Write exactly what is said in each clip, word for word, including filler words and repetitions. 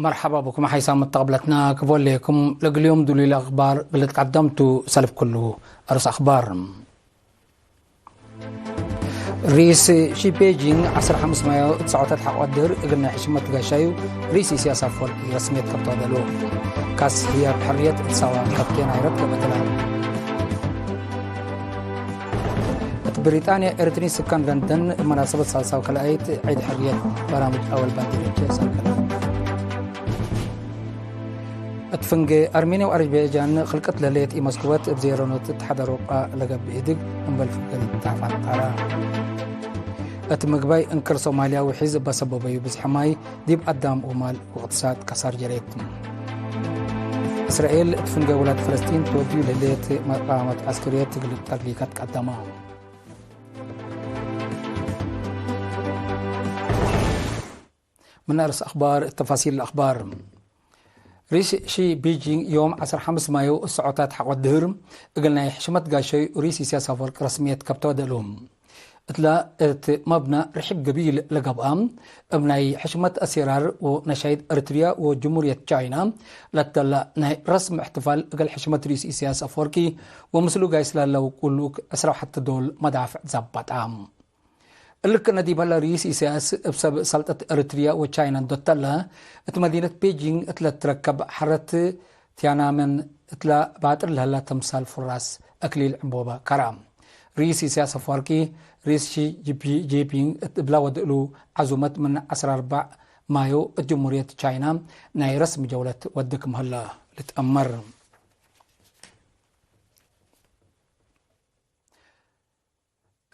መርሐባ ብኩም ሓይሳም መተቅብለትና ክቦሌኩም። ለእግል ዮም ዱሉይ ለአክባር እግል ልትቀደም ቱ። ሰልፍ ኩሉ አርስ አክባር። ሪስ ሺ ቤጂንግ ዐስር ሐምስ ማዮ እት ሰዖታት ሐቆ ድህር እግል ናይ ሕሽመት ጋሻዩ ሪስ ኢሲያስ አፈወርቂ ረስምየት ከብቶ ደሉ። ካስ ህያብ ሕርየት እት ሳዋ ከብቴ ናይረት ለበተላ። እት ብሪጣንያ ኤርትሪን ስካን ለንደን እብ መናሰበት ሳልሳው ከልአይት ዒድ ሕርየት በራምጅ አወል ባንዲረቼ ሰልፈለ። እት ፍንጌ አርሜንያ ወአዘርባይጃን ክልቅት ለህሌት ኢመስኩበት እብ ዜሮ ኖት እት ሐደሮቃ ለገብእ ህድግ እምበል ፍንጌ ልትፋንጣራ። እት ምግባይ እንክር ሶማልያ ውሒዝ እበ ሰበበዩ ብዝሕ ማይ ዲብ አዳም ወማል ወእቅትሳድ ከሳር ጀሬት። እስራኤል እት ፍንጌ ውላድ ፍለስጢን ትወድዩ ለህሌት መቃመት ዐስከርየት እግል ጠርሊከት ቀደማ። ምን አርስ አክባር፣ ተፋሲል አክባር። ሪስ ሺ ቢጂንግ ዮም ዐስር ሐምስ ማዮ እት ሰዖታት ሐቆ ድህር እግል ናይ ሕሽመት ጋሻዩ ሪስ ኢሲያስ አፈወርቅ ረስምየት ከብቶ ደሉ። እትላ እት መብነ ርሒብ ገቢል ለገብአ፣ እብ ናይ ሕሽመት አሴራር ወነሻይድ ኤርትርያ ወጅሙርየት ቻይና ለተላ ናይ ረስም እሕትፋል እግል ሕሽመት ሪስ ኢሲያስ አፈወርቂ ወምስሉ ጋይስ ላለው ቁሉክ ዕስራ ወሐተ ዶል መዳፍዕ ዘበጣ። እልክ ነዲብ ሀለ ሪስ ኢሳያስ እብ ሰብ ሰልጠት ኤርትርያ ወቻይና እንዶ ተለ፣ እት መዲነት ቤጂንግ እት ለትረከብ ሐረት ቲያናመን እትለ ባጥር ለሀለ ተምሳል ፍራስ አክሊል ዕንቦበ ከረ። ሪስ ኢሳያስ አፈወርቂ፣ ሪስ ሺ ጂፒ-፣ ጂፒንግ እት እብለ ወድእሉ ዐዙመት ምን ዐስር አርበዕ ማዮ እት ጅምሁርየት ቻይና ናይ ረስም ጀውለት ወድክ ምህለ ልትአመር።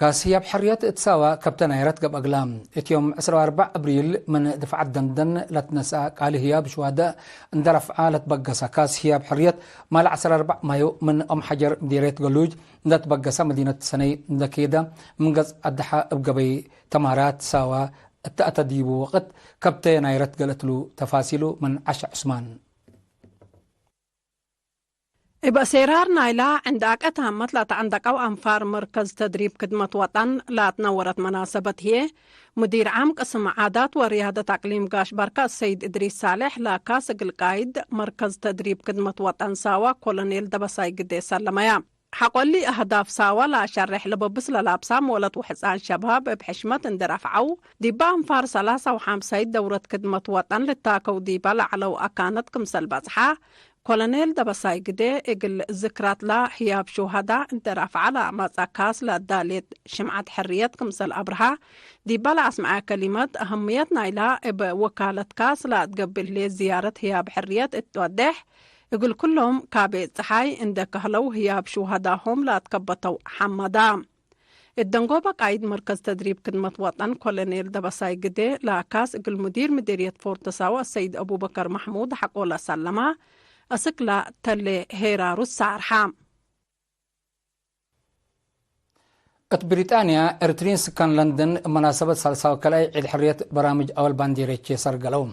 ካስ ህያብ ሕርየት እት ሳዋ ከብተ ናይረት ገብአ እግላ። እት ዮም ዕስራ ወአርበዕ እብሪል ምን ድፍዓት ደንደን ለትነስአ ቃሊ ህያብ ሹሀደእ እንደ ረፍዐ ለትበገሰ ካስ ህያብ ሕርየት፣ ማል ዐስራ አርበዕ ማዮ ምን ኦም ሐጀር ምዲርየት ገሉጅ እንደ ትበገሰ መዲነት ሰነይ እንደ ኬደ፣ ምን ገጽ አድሐ እብ ገበይ ተማራት ሳዋ እተ አተ ዲቡ ወቅት ከብተ ናይረት ገልአትሉ። ተፋሲሉ ምን ዐሸ ዑስማን። እብ አሴራር ናይላ ዕንዳቀ ታመት ለአተዐንደቀው አንፋር መርከዝ ተድሪብ ክድመት ወጠን ለአትነወረት መናሰበት ህዬ፣ ሙዲር ዓም ቅስም ዓዳት ወርያደት አቅሊም ጋሽ በርከ አሰይድ እድሪስ ሳሌሕ ለካስ እግል ቃይድ መርከዝ ተድሪብ ክድመት ወጠን ሳዋ ኮሎኔል ደበሳይ ግዴ ሰለመያ። ሐቆሊ አህዳፍ ሳዋ ለአሸሬሕ ለበብስ ለላብሳም ወለት ወሕጻን ሸባብ እብ ሕሽመት እንዴ ረፍዐው፣ ዲበ አንፋር ሰላሳ ወሐምሳይት ደውረት ክድመት ወጠን ልታከው ዲበ ለዐለው አካነት ክምሰል በጽሐ፣ ኮሎኔል ደበሳይ ግዴ፣ እግል ዝክራትላ ህያብ ሹሀዳ እንዴ ረፍዐ ለአመጽአ ካስ ለአዳሌት ሽምዓት ሕርየት ክምሰል አብርሃ፣ ዲበ ለአስመዐ ከሊመት፣ አህምየት ናይላ እብ ወካለት ካስ ለአትገብእ ህሌት ዝያረት ህያብ ሕርየት እት ወዴሕ፣ እግል ኩሎም ካቤ ጸሓይ እንዴ ከህለው ህያብ ሹሀዳሆም ለአትከበተው ሐመዳ። እት ደንጎበ ቃይድ መርከዝ ተድሪብ ክድመት ወጠን ኮሎኔል ደበሳይ ግዴ ለካስ እግል ሙዲር ምዲርየት ፎርት ሳዋ ሰይድ አቡበከር መሕሙድ ሐቆለ ሰለማ፣ አስክላ ተሌ ሄራሩ ሳርሓ። እት ብሪጣንያ፣ ኤርትሪን ስካን ለንደን እብ መናሰበት ሳልሳው ከላይ ዒድ ሕርየት በራምጅ አወል ባንዴሬቼ ሰርገለው።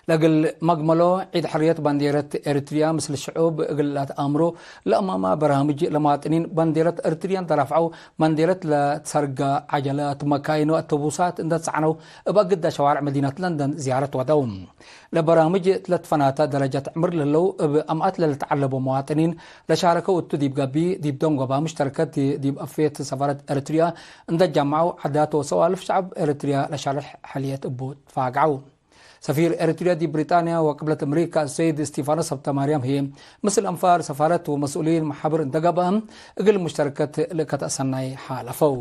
ለእግል መግመሎ፣ ዒድ ሕርየት ባንዴረት ኤሪትርያ ምስል ሽዑብ እግል ለአትአምሮ፣ ለአማማ በርሃምጅ ለመዋጥኒን ባንዴረት ኤሪትርያ እንተ ረፍዐው፣ ባንዴረት ለትሰርገ ዐጀላት፣ መካይን ወአተቡሳት እንደ ተጸዕነው፣ እብ አግደ ሸዋርዕ መዲነት ለንደን ዝያረት ወደው። ለበርሃምጅ ለትፈናተ ደረጀት ዕምር ለህለው እብ አምአት ለልትዐለቡ መዋጥኒን ለሻረከው እቱ ዲብ ገብእ፣ ዲብ ደንጎባ ምሽተርከት ዲብ አፍየት ሰፋረት ኤሪትርያ እንደ ጃምዐው፣ ዓዳት ወሰዋልፍ ሸዕብ ኤሪትርያ ለሻርሕ ሐልየት እቡ ትፋግዐው። ሰፊር ኤሪትርያ ዲብ ብሪጣንያ ወቅብለት አምሪካ ሰይድ እስቲፋኖስ ሀብተማርያም ህዬ፣ ምስል አንፋር ሰፋረት ወመስኡሊን መሓብር እንተ ገብአ፣ እግል ሙሽተረከት ልእከት አሰናይ ሓለፈው።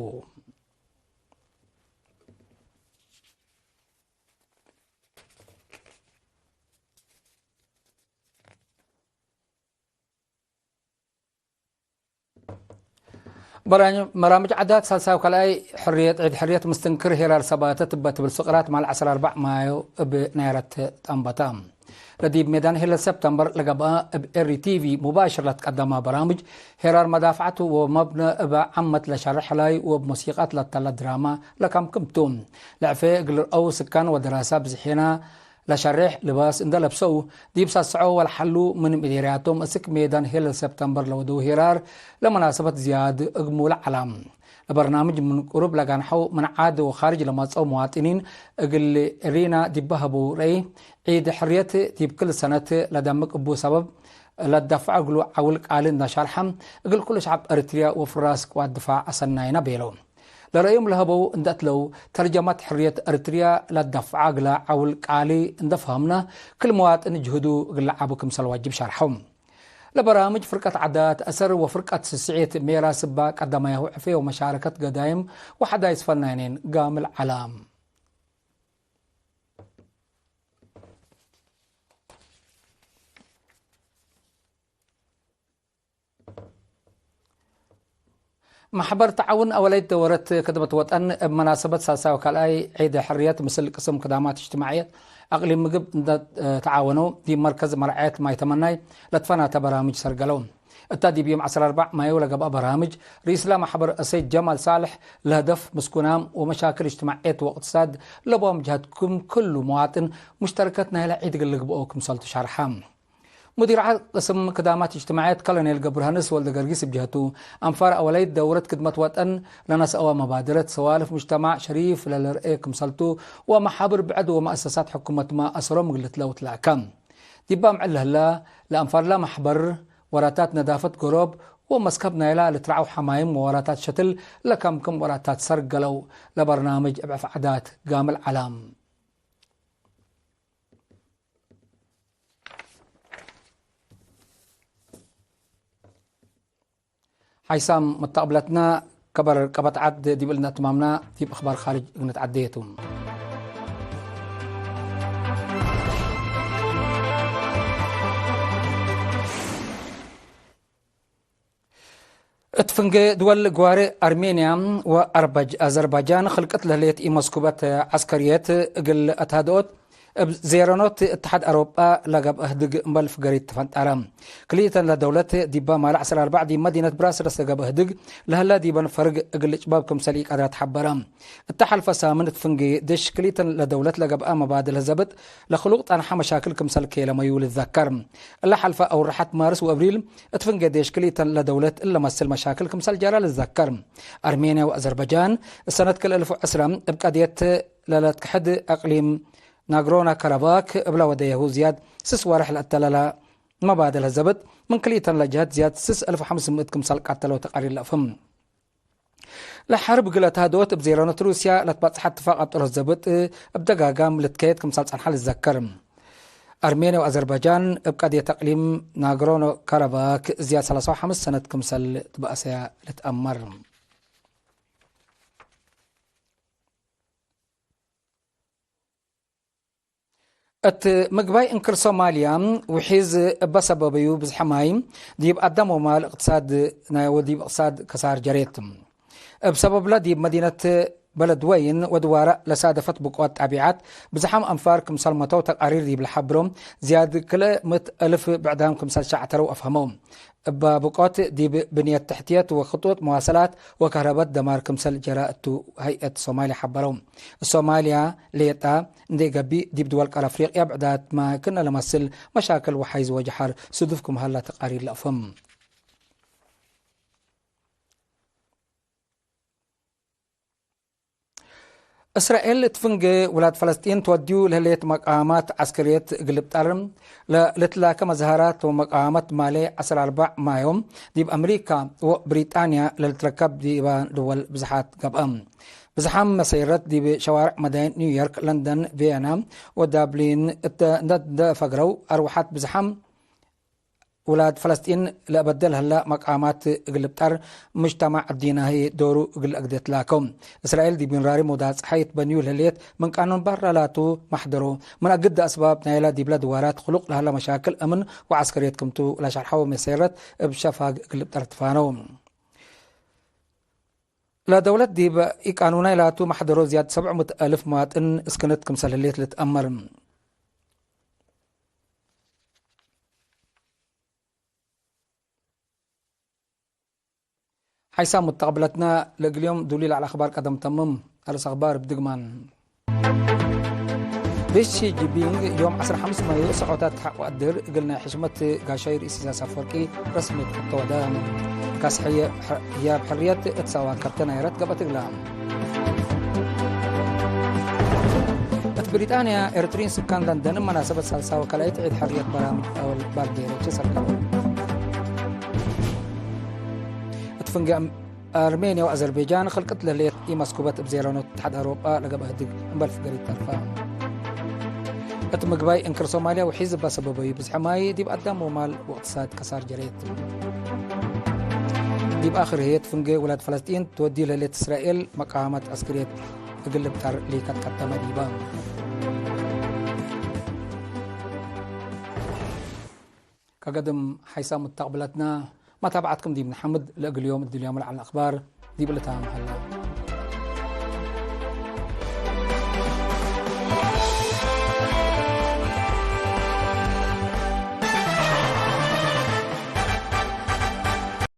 በራኝ-፣ በራምጅ ዓዳት ሳልሳይ ወካልኣይ ሕርየት፣ ዒድ ሕርየት ምስትንክር ሄራር ሰባተ ትበ ትብል ፍቅራት ማል ዐስር አርበዕ ማዮ እብ ናይረት ጠንበተ። ለዲብ ሜዳን ሄለል ሰብተምበር ለገብአ እብ ኤሪ ቲቪ ሙባሽር ለትቀደማ በራምጅ ሄራር መዳፍዐት ወመብነ እበ ዓመት ለሸርሕ ላይ ወእብ ሙሲቃት ለተለ ድራማ ለካምክም ቱ። ለዕፌ እግል ርአው ስካን ወደራሳ ብዝሒና ለሸሬሕ ልባስ እንደ ለብሰው፣ ዲብ ሳስዖ ወለሐሉ ምን ምዴርያቶም እስክ ሜዳን ሄለል ሰብተምበር ለወደው ሄራር ለመናሰበት ዝያድ እግሙ ለዐላ። ለበርናምጅ ምን ቅሩብ ለጋንሐው ምን ዓድ ወኻርጅ ለመጽአው መዋጥኒን እግል ሪና ዲብ ሀበው ረአይ፣ ዒድ ሕርየት ዲብ ክል ሰነት ለደምቅ እቡ ሰበብ ለደፍዐ እግሉ ዐውል ቃሊ እንደ ሸርሐ፣ እግል ኩሉ ሸዐብ ኤሪትርያ ወፍራስ ቅዋት ድፋዕ አሰናይነ ቤለው። ለረአዮም ለሀበው እንደ እትለው፣ ተርጀመት ሕርየት ኤሪትርያ ለደፍዐ እግለ ዐውል ቃሊ እንደ ፈሀምነ፣ ክል መዋጥን ጅህዱ እግል ለዐቡ ክምሰል ዋጅብ ሸርሐው። ለበራምጅ ፍርቀት ዐዳት አሰር ወፍርቀት ስስዔት ሜራስ እባ ቀደማያሁ ዕፌ ወመሻረከት ገዳይም ወሐዳይስ ፈናኔን ጋምል ዐላ። መሕበር ተዓውን አወላይት ደወረት ክድመት ወጠን እብ መናሰበት ሳልሳይ ወካልኣይ ዒድ ሕርየት ምስል ቅስም ክዳማት እጅትማዕየት አቅሊም ምግብ እንደ ተዓወነው ዲብ መርከዝ መርዐየት ማይ ተመናይ ለትፈናተ በራምጅ ሰርገለው። እታ ዲብ ዮም ዐስር አርበዕ ማዮ ለገብአ በራምጅ፣ ርኢስለ መሕበር አሰይድ ጀማል ሳልሕ ለህደፍ ምስኩናም ወመሻክል እጅትማዕየት ወእቅትሳድ ለቦም ጀሀት ክም ክሉ መዋጥን ሙሽተረከት ናይለ ዒድ እግል ልግብኦ ክምሰልቱ ሸርሐ። ሙዲር ዓም ቅስም ክዳማት እጅትማዕየት ከሎኔል ገብረሃንስ ወልደገርጊስ እብ ጀህቱ፣ አንፋር አወላይት ደውረት ክድመት ወጠን ለነስአወ መባደረት ሰዋልፍ ሙጅተማዕ ሸሪፍ ለልርኤ ክምሰልቱ፣ ወመሓብር ብዕድ ወመአሰሳት ሕኩመትመ አሰሮም እግል ልትለውት ለአከ። ዲባ ምዕል ለህለ፣ ለአንፋርላ መሕበር ወራታት ነዳፈት ገሮብ ወመስከብ ናይላ ልትረዐው ሐማይም ወወራታት ሸትል ለከምክም ወራታት ሰርገለው ለበርናምጅ እብ ዕፍ ዐዳት ጋምል ዐላም። ሓይሳም መተቅብለትና፣ ከበር ቀበት ዐድ ዲብ እልነትማምና፣ ዲብ አኽባር ካርጅ እግል ንትዐዴ ቱ። እት ፍንጌ ድወል ግዋሬ አርሜንያ ወአርበጅ-፣ አዘርባጃን ክልቅት ለህሌት ኢመስኩበት ዐስከርየት እግል አትሃድኦት እብ ዜረኖት እትሓድ አውሮጳ ለገብአ ህድግ እምበል ፍገሪት ትፈንጣረ። ክልኢተን ለደውለት ዲበ ማለ ዐስር አርበዕ ዲብ መዲነት ብራስለስ ለገብአ ህድግ ለህለ ዲበን ፈርግ እግል ልጭበብ ክምሰል ኢቀድረ ተሐበረ። እተ ሐልፈ ሳምን እት ፍንጌ ዴሽ ክልኢተን ለደውለት ለገብአ መባድል ህዘብጥ ለክሉቅ ጸንሐ መሻክል ክምሰል ኬለመዩ ልትዘከር። እለ ሐልፈ አውርሐት ማርስ ወእብሪል እት ፍንጌ ዴሽ ክልኢተን ለደውለት እለ መስል መሻክል ክምሰል ጀረ ልትዘከር። አርሜንያ ወአዘርበጃን እሰነት ክልኤ እልፍ ወዐስረ እብ ቀድየት ለለትከሐድ አቅሊም ናግሮና ካራባክ እብለ ወደየሁ ዝያድ ስስ ወርሕ ለአተለለ መባድል ህዘብጥ ምን ክልኢተን ለጀሀት ዝያድ ስስ እልፍ ወሐምስ ምእት ክምሰል ቀተለው ተቃሪር ለአፍህም። ለሐርብ እግል አትሃድኦት እብ ዜረኖት ሩስያ ለትበጽሐ እትፋቅ አብጠሎት ዘብጥ እብ ደጋጋም ልትከየድ ክምሰል ጸንሐ ልትዘከር። አርሜንያ ወአዘርባጃን እብ ቀድየት አቅሊም ናግሮኖ ካራባክ ዝያድ ሰላሳ ወሐምስ ሰነት ክምሰል ትበአሰያ ልትአመር። እት ምግባይ እንክር ሶማልያ፣ ውሒዝ እበ ሰበበዩ ብዝሐ ማይ ዲብ አዳም ወማል እቅትሳድ ናይ ወዲብ እቅትሳድ ከሳር ጀሬት። እብ ሰበብለ ዲብ መዲነት በለድወይን ወድዋረ ለሳደፈት ብቆት ጣቢዓት፣ ብዝሓም አንፋር ክምሰል መተው ተቃሪር ዲብ ለሐብሮ፣ ዝያድ ክልኤ ምእት እልፍ ብዕዳም ክምሰል ሸዕተረው አፍሀመው። እበ ብቆት ዲብ ብንየት ተሕትየት ወክጡጥ መዋሰላት ወከህረበት ደማር ክምሰል ጀረ እቱ ሀይአት ሶማልያ ሐበረው። ሶማልያ ሌጣ እንዴ ገብእ፣ ዲብ ድወል ቃር አፍሪቅያ ብዕዳት ማይ ክእነ ለመስል መሻክል ወሓይዝ ወጀሐር ስዱፍ ክም ሀላ ተቃሪር ለአፍህም። እስራኤል እት ፍንጌ ውላድ ፈለስጢን ትወድዩ ለህሌት መቃማት ዐስከርየት እግል ልብጠር ለልትላከ መዝሀራት ወመቃማት ማሌ ዐስር አርበዕ ማዮም ዲብ አምሪካ ወብሪጣንያ ለልትረከብ ዲበ ድወል ብዝሓት ገብአ። ብዝሓም መሰይረት ዲብ ሸዋርዕ መዳይን ኒውዮርክ፣ ለንደን፣ ቪየና ወዳብሊን እተ እንደ ፈግረው አርወሐት ብዝሓም ውላድ ፈለስጢን ለአበደል ህለ መቃማት እግል ልብጠር፣ ሙጅተማዕ አዲናሂ ዶሩ እግል አግዴ ትላከው። እስራኤል ዲብ ዩንራሪ ሞዳ ጸሓይ ትበንዩ ለህሌት ምን ቃኑን በረ ላቱ መሕደሮ፣ ምን አግደ አስባብ ናይለ ዲብለ ድዋራት ክሉቅ ለህለ መሻክል አምን ወዐስከርየት ክምቱ ለሸርሐው መሰይረት እብ ሸፋግ እግል ልብጠር ትፋነው። ለደውለት ዲብ ኢቃኑናይ ላቱ መሕደሮ ዝያድ ሰብዕ ምእት አልፍ መዋጥን እስክነት ክምሰል ህሌት ልትአመር። ሓይሳም ሙተቅብለትና ለእግል ዮም ዱሊ ለዐለ አኽባር ቀደም ተምም። አለስ አኽባር እብ ድግማን። ሺ ጂንፒንግ ዮም ዐስራ ሐምስ ማዩ ሰዖታት ሐቆ አድር እግል ናይ ሕሽመት ጋሻይ ርኢስ ኢሳያስ አፈወርቂ ረስሚት እተወደ። ካስ ሕየ-፣ ህያብ ሕርየት እት ሳዋ ከርተ ናይረት ገብአት እግላ። እት ብሪጣንያ ኤረትርዪን ስካን ለንደን መናሰበት ሳልሳወ ካልኣይት ዒድ ሕርየት በራምጅ አወል ባልዴረች ሰብከው። እት ፍንጌ አርሜንያ ወአዘርቤጃን ክልቅት ለህሌት ኢመስኩበት እብ ዜረኖት እትሓድ አውሮጳ ለገብአ ህድግ እምበል ፍገሪት ተርፋ። እት ምግባይ እንክር ሶማልያ ውሒዝ እባ ሰበበዩ ብዝሐ ማይ ዲብ አዳም ወማል ወእቅትሳድ ከሳር ጀሬት። ዲብ አክር ህዬ እት ፍንጌ ውላድ ፈለስጢን ትወዲ ለህሌት እስራኤል መቃመት ዐስክርየት እግል ልብጠር ሊከትከተመ ዲባ። ከገድም ሐይሳም ሙተቅብለትና መታብዐትኩም ዲብ ነሐምድ። ለእግል ዮም እድልዮም ለዐለ አክባር ዲብ ልታም ሀላ።